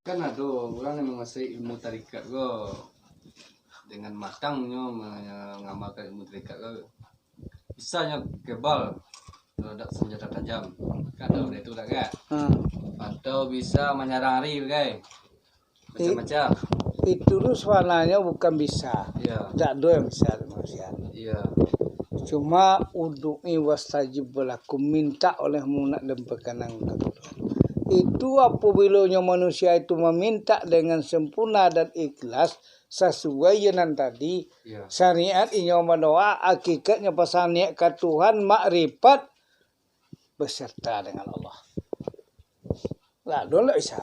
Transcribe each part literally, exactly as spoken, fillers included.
Kan ado urang yang manguasai ilmu tarikat ko, dengan matangnyo mangamalkan ilmu tarikat ko, bisa nyo kebal terhadap senjata tajam. Kan ado model tu dak, kan? Hmm. Atau bisa manyarang ari, bagai. Macam-macam. Itu tu sabananyo bukan bisa. Iya. Dak ado yang bisa manusia. Iya. Cuma udu'i wastajib lakum, mintak olehmu nak dipekenankan. Itu apabilo nyo manusia itu mamintak dengan sempurna dan ikhlas, sasuai jo nan tadi, iya, syariat inyo badoa, hakikatnyo pasal niat ka Tuhan, makrifat, beserta dengan Allah. Lah, ado ndak bisa.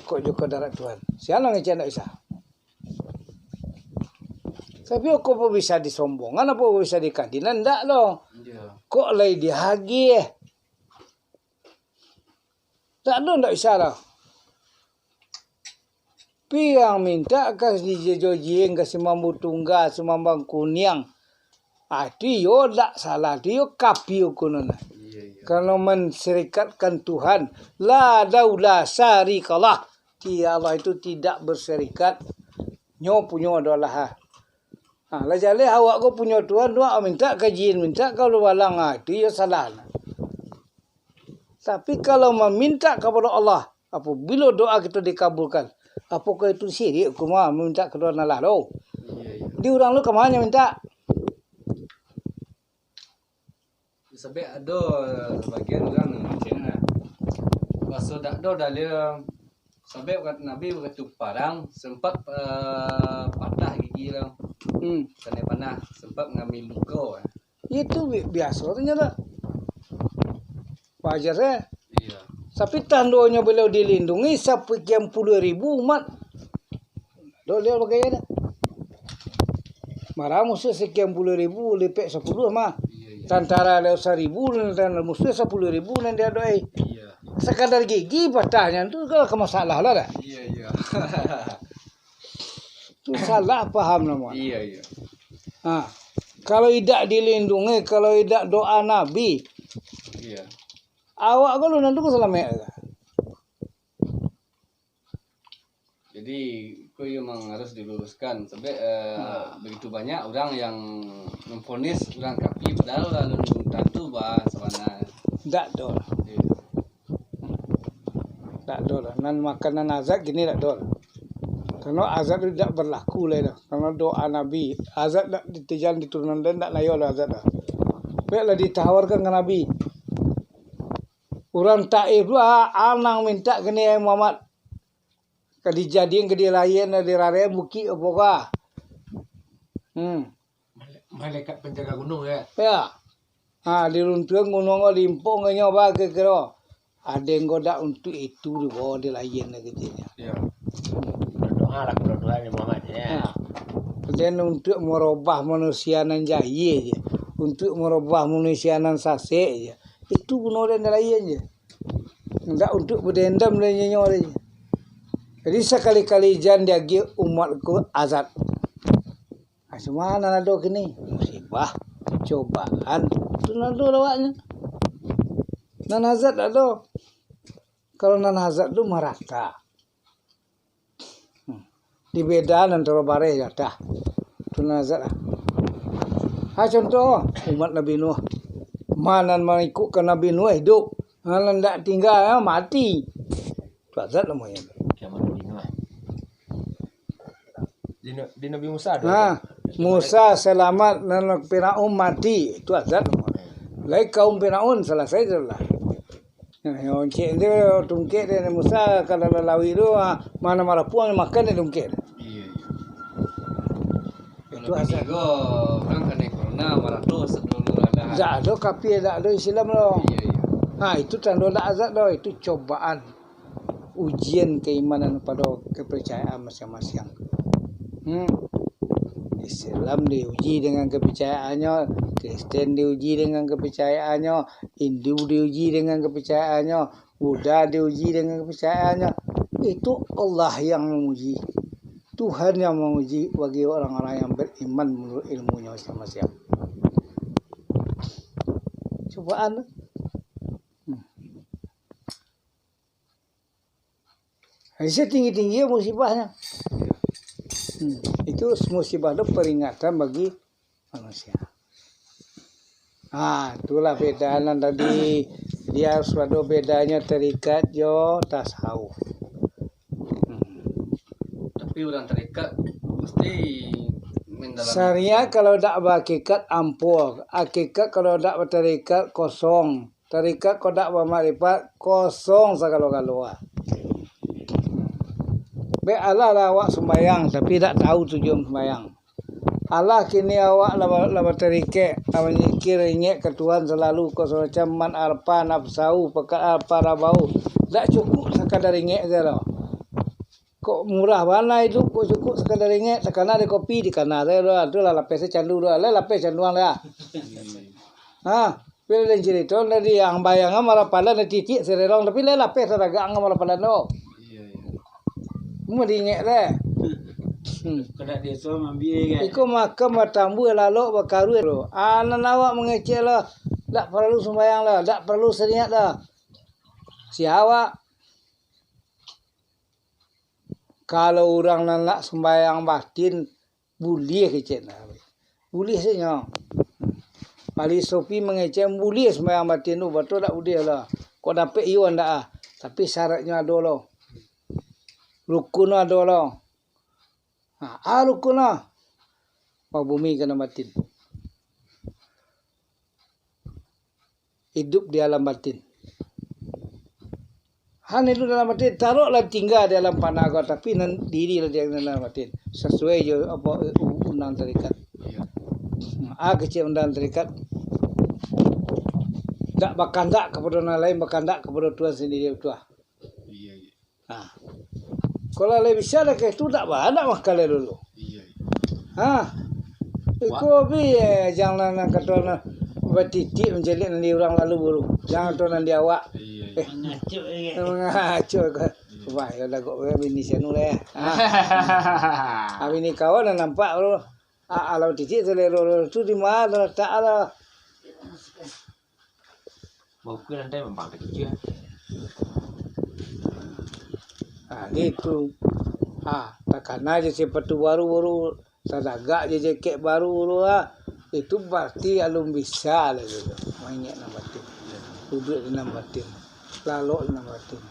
Kok jo kadarat Tuhan. Sia nan ngecek ndak bisa. Tapi kok apo bisa disombongan, apo bisa dikadinan, ndak lo. Iya. Kok lai diagih. Ndak ado ndak bisa lah. Piang mintak ka si Jojo Jing, ka si Mambu Tungga, si Mambang Kuniang. Ah, tu iyo dak salah, tu iyo kapi hukumnyo nah. Iya, iya. Kalau menserikatkan Tuhan, la daula syarikalah. Ti Allah itu tidak berserikat. Nyo punyo adalah, ah. Ah, lah jaleh awak ko punyo Tuhan, tu awak mintak ka jin, mintak ka ulu balang, ah, tu iyo salah nah. Tapi kalau mamintak kapado Allah, apabilo doa kito dikabulkan, apokoh itu sirik, kuma mamintak ka Tuhan Allah tu? Iya, iya. Di urang tu ka ma nyo mintak? Sabab ado sabagian urang nan macam nah. Baso dak ado dalil, sabab Nabi wakatu parang sempat, eh, patah gigi lah. Hmm. Kanai panah, sempat ngambil luko. Itu bi-, biaso tu nyo dak. Wajar sajo. Iya. Tapi tandonyo baliau dilindungi sakian puluah ribu umat. Ado baliau bagai ado. Marah musuah sakian puluah ribu, lipek sapuluah mah. Iya, iya. Tantara baliau saribu, tantara musuah sapuluah ribu nan diadoai. Iya. Sakadar gigi patah nyo tu kalau ka masalah lah dah. Iya, iya. Tu salah paham namonyo. Iya, iya. Ha, kalau idak dilindungi, kalau idak doa Nabi, iya, awak ko alun tantu salamek. Jadi, ko iyo memang harus diluruskan. Sabab, eh, ha, begitu banyak urang yang memvonis urang kafir, padahal alun tantu bah sabana. Ndak doh. Iya. Ndak ado lah. Nan makanan azab kini ndak ado lah. Karano azab tu ndak berlaku lai dah. Karano doa Nabi. Azab ndak ditijan diturunan dan ndak nayo lah azab dah. Baiklah ditawarkan ka Nabi. Urang Taif tu, ah, anang mintak kini, "Ai Muhammad, ka dijadian, ka dilayian, diraraian bukik apo kah?" Hmm. Male-, malaikat penjaga gunung, ya? Ya. Ha, diruntuian gunuang ko, diimpong inyo ba kiro-kiro. Ado ko dak untuak itu dibawa dilayian lagi tu. Ya. Berdoa lah kepada Tuhan, ya, Muhammad, ya. Ha. Dan untuak merubah manusia nan jahil je. Untuak merubah manusia nan sasek je. Itu guno den dilayian je. Ndak untuak bedendam dan nyo-nyo je. Jadi sakali-kali jan diagiah umat ko azab. Ah, cuma nan ado kini, musibah, cobaan, tu nan ado awaknyo. Nan azab dak ado. Kalau nan azab tu marata. Hmm. Dibeda nan antaro bareh jo ateh. Tu nan azab lah. Ha, contoh, umat Nabi Nuh. Ma nan mangikutkan Nabi Nuh hiduik. Ha, nan dak tingga, ha, mati. Tu azab namonyo. Kiamat Nabi Nuh. Di Na-, di Nabi Musa ado. Ha, Musa salamat, nan Firaun mati, itu azab. Lai kaum Firaun salasai tu lah. Nah, oncek tu, tungkek dek Musa ka dalam lauik tu, ha, ma nan marapuang makan dek tungkek tu. Iya, iya. Itu azab. Kalau kini ko, urang kanai corona, marato sadonyo lah. Dak ado kafir, dak ado Islam lo. Iya, iya. Ha, itu tando dak azab lo, itu cobaan. Ujian keimanan pado kepercayaan masiang-masiang. Hmm. Islam diuji dengan kepercayaannyo, Kristen diuji dengan kepercayaannyo, Hindu diuji dengan kepercayaannyo, Buddha diuji dengan kepercayaannyo. Itu Allah yang menguji. Tuhan yang menguji bagi orang-orang yang beriman menurut ilmunyo masiang-masiang. Bawaan tu. Hmm. Jadi, tinggi-tinggi musibahnyo. Hmm. Itu musibah tu peringatan bagi manusia. Ah, itulah beda nan tadi. Dia harus ado bedanyo tarikat jo tasawuf. Hmm. Tapi urang tarikat pasti mendalami. Syariat kalau dak bahakikat, ampuh. Hakikat kalau dak batarikat, kosong. Tarikat kalau dak bamakrifat, kosong sagalo-galo. Bek alah lah awak sumbayang, tapi dak tahu tujuan sumbayang. Alah kini awak lah ba-, lah batarikat, lah manyikir, ingek ka Tuhan salalu, ko samacam man arfa nafsahu, fakat arfa rabbahu. Dak cukup sakadar ingek sajo lo. Kok murah bana iduik, kok cukup sakadar ingek, takana dek kopi, dikana sajo lo. Tu lah lapeh candu lo, lah lapeh canduang lah. Ha, pilihan cerito dari yang bayang marapalan, dari titik sererong, tapi lah lapeh sadagak marapalan tu. Iyo, iyo. Mau diingek deh. Hmm. Kada dia suruh mambiak kan. Iko makan batambuah lalok bakaruah tu. Anan awak mangecek lah. Dak paralu sumbayang lah, dak paralu saniat lah. Sia awak. Kalau urang nan nak sumbayang batin, buliah kecek nah. Buliah sajo. Ahli sufi mangecek buliah sumbayang batin tu, batua dak buliah lah. Kok dapek iyo andak ah. Tapi syaratnyo ado lo. Rukun ado lo. Ha, ah, rukun ah. Babumi ka nan batin. Iduik di alam batin. Han iduik dalam batin, taruahlah tingga di alam fana ko, tapi nan diri lah di dalam batin. Sasuai jo apo u-, undang tarikat. Iyo. Ah, kecek undang tarikat. Dak bakandak kapado nan lain, bakandak kapado Tuhan sandiri, batua. Iyo, iyo. Ha. Kalau lah bisa dah kayak itu, dak ba-, dak makan lah dulu. Iyo, iyo. Ha. Iko bi, eh, jangan nan kato nan batitik mancaliak nan di urang lalu buru. Jangan tu nan di awak. Iyo, iyo. Eh. Mangacuk, eh. Mangacuk ko. Iyo. Wah, yo dah kok bini sianu deh. Ha. Ha, bini kawan dah nampak tu. Ah, alau titik selero tu di mana letak lah. Bau ke lantai memang tak kecil. Ah, gitu. Ah, takana je sepatu baru, baru sadagak je jaket baru, baru ah. Itu berarti alun bisa lah gitu. Maingat nan batin. Duduk di nan batin. Lalok di nan batin.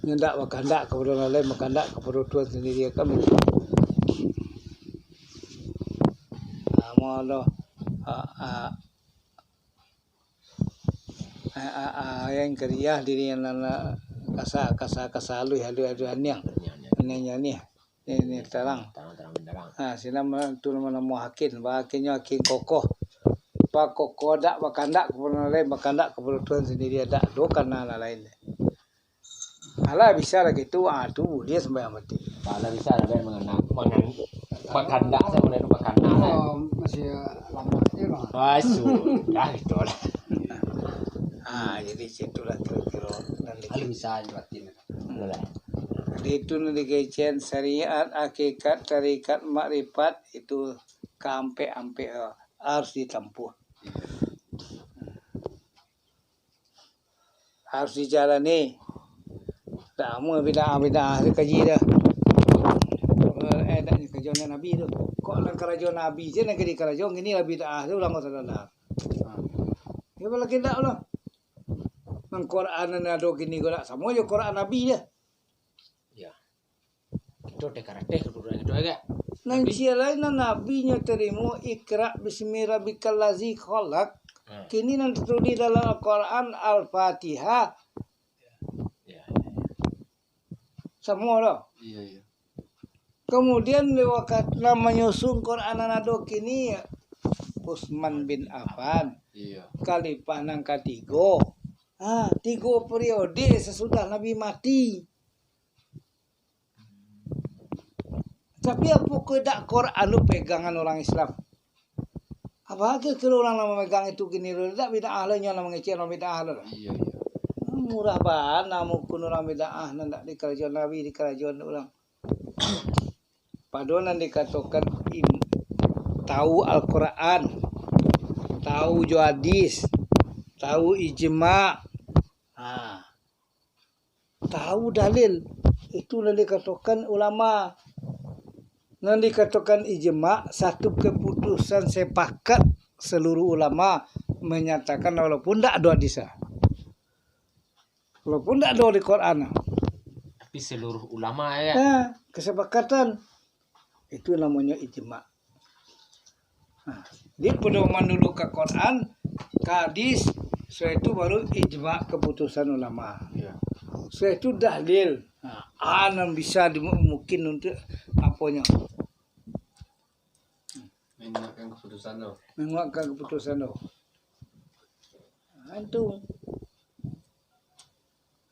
Nyo ndak bakandak kapado urang lain, bakandak kapado Tuhan sandiri kan. Amo lo, a, a, a, a, a, yang keriah diri nan, nan kasa, kasa, kasa, aluih, aluih, aluih, aniang. Aniang, aniang. Aniang, aniang. Ni, ni tarang. Tarang, tarang, tarang. Ha, sinan tu namo-namo hakim. Ba hakim nyo hakim kokoh. Ba kokoh dak bakandak kapado urang lain, bakandak kapado Tuhan sandiri, dak do kana nan lain. Alah bisa lah gitu, ah, tu buliah sumbayang batin. Alah bisa lah, kan, mangana, mangan-, bakandak sajo, buliah tu bakandak, kan. Oh, masih lama je lah. Ah, sudah, itulah. Ah, jadi situlah kira-kira nan di- Alah bisa je batin. Boleh. Jadi itu nan dikecekan syariat, hakikat, tarikat, makrifat, itu kaampek-ampek, eh, harus ditampuah. Harus dijalani. Dak amuah bid'ah-bid'ah tu kaji dah. Eh, dak ni karajo Nabi tu. Kok nan karajo Nabi je nan ka dikarajo, kini lah bid'ah tu urang ko salah. Ha. Yo, lagi dak lah. Nan Quran nan ado kini ko dak samo jo Quran Nabi je. Ya. Kito teh karateh keturunan kito agak. Nan sia lain nan Nabi nyo tarimo, "Iqra bismi rabbikal ladzi khalaq." Hmm. Kini nan tatulih dalam Al-Quran, Al-Fatihah. Ya, ya, ya. Samo doh. Iya, iya. Kemudian, di wakatu nan manyusun Quran nan ado kini, Utsman bin Affan. Iya. Khalifah nan katigo. Ha, tigo periode sasudah Nabi mati. Tapi apo kok dak Quran tu pegangan urang Islam? Apo kiro-kiro urang nan mamegang itu kini tu? Dak bid'ah lah, nyo nan mangecek urang bid'ah lah. Iya, iya. Murah bana mukun urang bid'ah nan dak dikarajoan Nabi, dikarajoan urang. Pado nan dikatokan im-, tahu Al-Quran, tahu jo hadis, tahu ijma, ha, tahu dalil. Itu lah dikatokan ulama. Nan dikatokan ijma, satu keputusan sepakat seluruh ulama menyatakan walaupun ndak ado hadis. Walaupun ndak ado di Quran. Tapi seluruh ulama, ya. Ya, kesepakatan. Itu namonyo ijma. Nah, jadi pedoman dulu ka Quran, ka hadis, sudah itu baru ijma keputusan ulama. Ya. Sudah itu dalil. Nah, a nan bisa di, mungkin untuk aponyo. Menguatkan keputusan tu. Menguatkan keputusan tu. Nah, itu.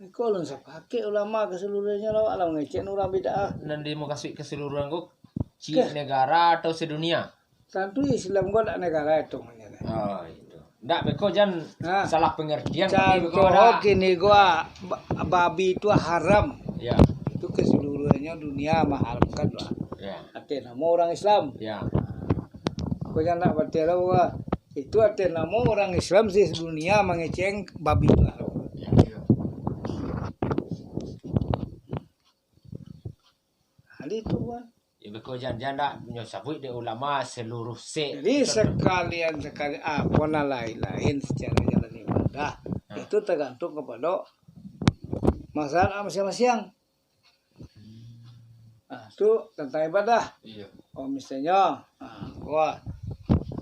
Iko alun sapakek ulama keseluruhannyo lah, awak lah mangecek urang bid'ah. Nan dimukasuik keseluruhan ko, ciek negara atau sedunia? Tantu Islam ko dak negara itu namanya. Oh, itu. Ndak, beko jan salah pengertian, tapi beko contoh dak. Kini ko, ba-, babi itu haram. Ya. Itu keseluruhannyo dunia mengharamkan lah. Ya. Ateh namo urang Islam. Ya. Ko jan ndak bateh lah, itu ateh namo urang Islam sedunia mangecek babi itu haram. Ya. Jadi itu, Wan. Ya, beko jan, jan dak nyo sabuik dek ulama seluruh sek. Jadi sekalian-sekalian, ah, pun lain-lain secara jalan ibadah. Ha. Itu tergantung kepada masalah masing-masing. Nah, tu tentang ibadah. Iya. Oh, misalnyo, ah, wah,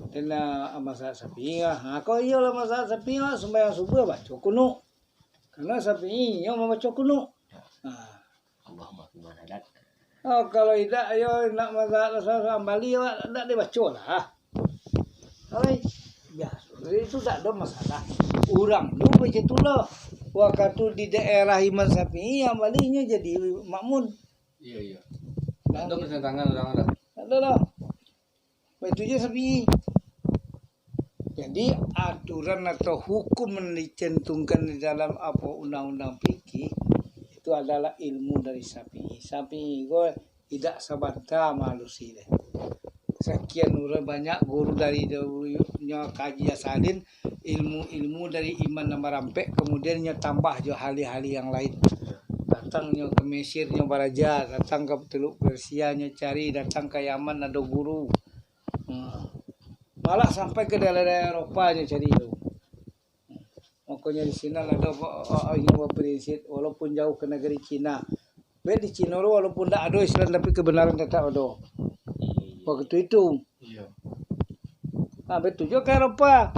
kena masalah Syafi'i lah. Nah, kok iyolah masalah Syafi'i lah, sembahyang subuh baco kunut. Karena Syafi'i inyo mambaco kunut. Nah. Allahumma qina adzabannar. Oh, kalau idak, yo, nak mazhab Rasulullah Hambali, awak dak dibaco lah. Oi, biaso. Itu dak ado masalah. Urang tu macam tu lah. Wakatu di daerah Imam Syafi'i, Hambali inyo jadi makmun. Iya, iya. Dak ado pertentangan urang dah. Dak ado lah. Baitu juo Syafi'i. Jadi, aturan atau hukum nan dicantumkan di dalam apo undang-undang fikih, itu adalah ilmu dari Syafi'i. Syafi'i ko idak sabanta maalusi deh. Sakian urang banyak guru dari dahulunyo kaji asalin, ilmu-ilmu dari Imam nan barampek, kamudian nyo tambah jo ahli-ahli yang lain. Datang nyo ka Mesir, nyo baraja, datang ka Teluk Persia, nyo cari, datang ka Yaman, ado guru. Hmm. Malah sampai ka daerah-daerah Eropa nyo cari tu. Makonyo di sinan ado, o-, o-, inyo baprinsip, walaupun jauh ka nagari Cina. Be di Cina tu, walaupun ndak ado Islam, tapi kebenaran tetap ado. Waktu itu. Iya. Nah, baitu juo ka Eropa.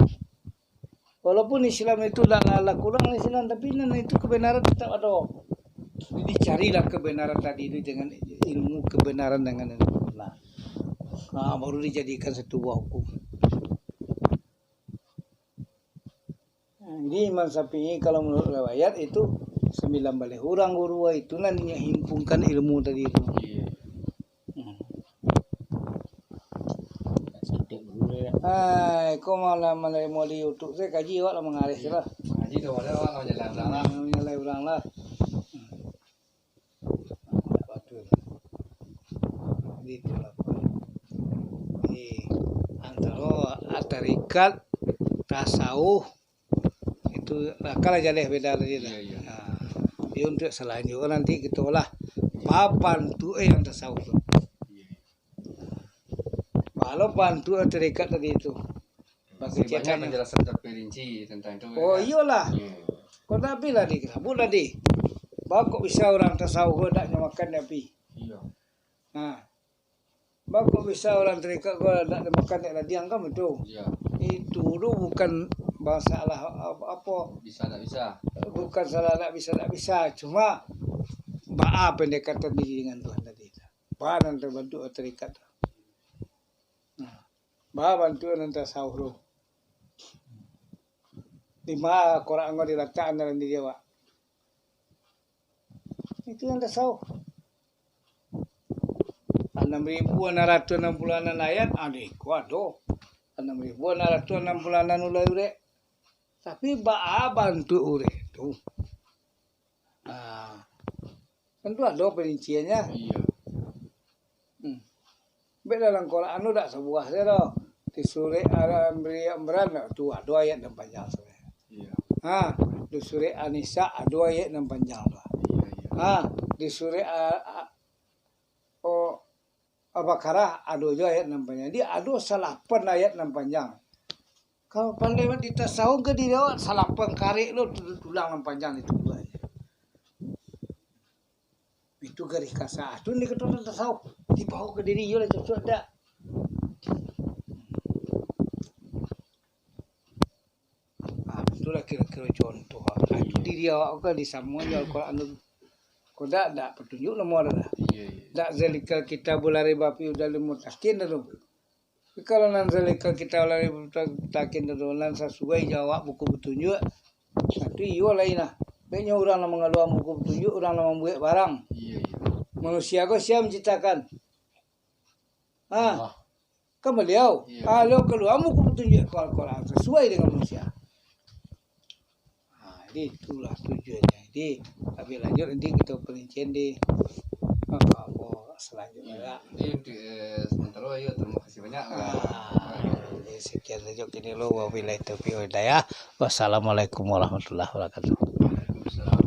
Walaupun Islam itu lah, lah, lah kurang Islam, tapi nan itu kebenaran tetap ado. Jadi carilah kebenaran tadi itu dengan ilmu kebenaran dengan ilmu. Nah, nah, baru dijadikan satu buah hukum. Nah, jadi Imam Syafi'i kalau menurut riwayat itu sembilan baleh urang guru itu nan inyo himpunkan ilmu tadi itu. Iya. Hmm. Cantik dulu ya. Hai, ko malah, malah mau di YouTube, saya kaji awak lah mangareh tu lah. Kaji tu, awak lah manyalah urang lah. Hmm, manyalah urang lah. Hmm. Batua. Jadi itulah. Jadi, antaro tarikat, tasawuf, itu lah, kan lah jaleh beda tadi lah. Iya, iya. Ha. Jadi untuk selanjutnya nanti kita lah, ba bantuak eh yang tasawuf tu. Iya, iya. Kalau bantuak tarikat tadi tu. Masih banyak penjelasan terperinci tentang itu, oh, ya. Iyolah. Iya. Kok tapi lah di, sabut tadi. Ba kok bisa urang tasawuf ko dak nyo makan api? Iya. Nah. Ba kok bisa urang tarikat ko dak dimakan dek ladiang kan, betul? Iya. Itu tu bukan masalah ap-, apo. Bisa dak bisa. Bukan salah dak bisa, dak bisa. Cuma, baa pendekatan diri dengan Tuhan tadi tu. Baa nan terbentuk tarikat tu. Nah, baa bantuak nan tasawuf tu. Di ma Quran ko dilatak dalam diri awak. Itu yang tasawuf. Anam ribu anam ratuih anam puluah anam ayat, ah, di ko ado. Anam ribu anam ratuih anam puluah anam ulai urek. Tapi baa bantuak urek tu. Ah, tentu ado perinciannyo. Iya. Hmm. Bek dalam Quran tu dak sabuah sajo doh. Di surek Al-, Amri Imran tu ado ayat nan panjang sabananyo. Iya. Ha, di surek An-Nisa ado ayat nan panjang tu. Iya, iya. Ha, di surek A-, A-, o-, Al-Baqarah ado juo ayat nan panjang. Jadi ado salapan ayat nan panjang. Kalau pandai di tasawuf ka diri awak, salapan karek lo tu-, tulang nan panjang itu. Itu garis kasar. Tu ni kato tasawuf. Dibawa ka diri iyo lah cocok dak. Ah, itulah kiro-kiro contoh. Ah, itu diri awak kan disamuan jo Al-Quran tu. Kok dak, dak petunjuk namo ado dah. Iya, iya. Dak zalikal kitabu la raiba fihi hudal lil muttaqin dah tu. Tapi kalau nan zalikal kitabu la raiba fihi hudal lil muttaqin dah tu, nan sasuai jo awak buku petunjuk, nah, tu iyo lain lah. Baiknyo urang nan mangaluakan buku petunjuk, urang nan mambuek barang. Iya, iya. Manusia ko sia manciptakan? Ha. Allah. Kan Baliau. Iya. Ha, Baliau kalua buku patunjuak Al-Quran sasuai dengan manusia. Ha, jadi itulah tujuannya. Jadi, labiah lanjut nanti kita perincian di, ha, apa selanjutnya. Iya. Jadi, untuk, eh, sementara, ya, terima kasih banyak. Ha, jadi sekian saja kini lo. Wabillahi taufiq wal hidayah. Wassalamualaikum warahmatullahi wabarakatuh. Waalaikumsalam.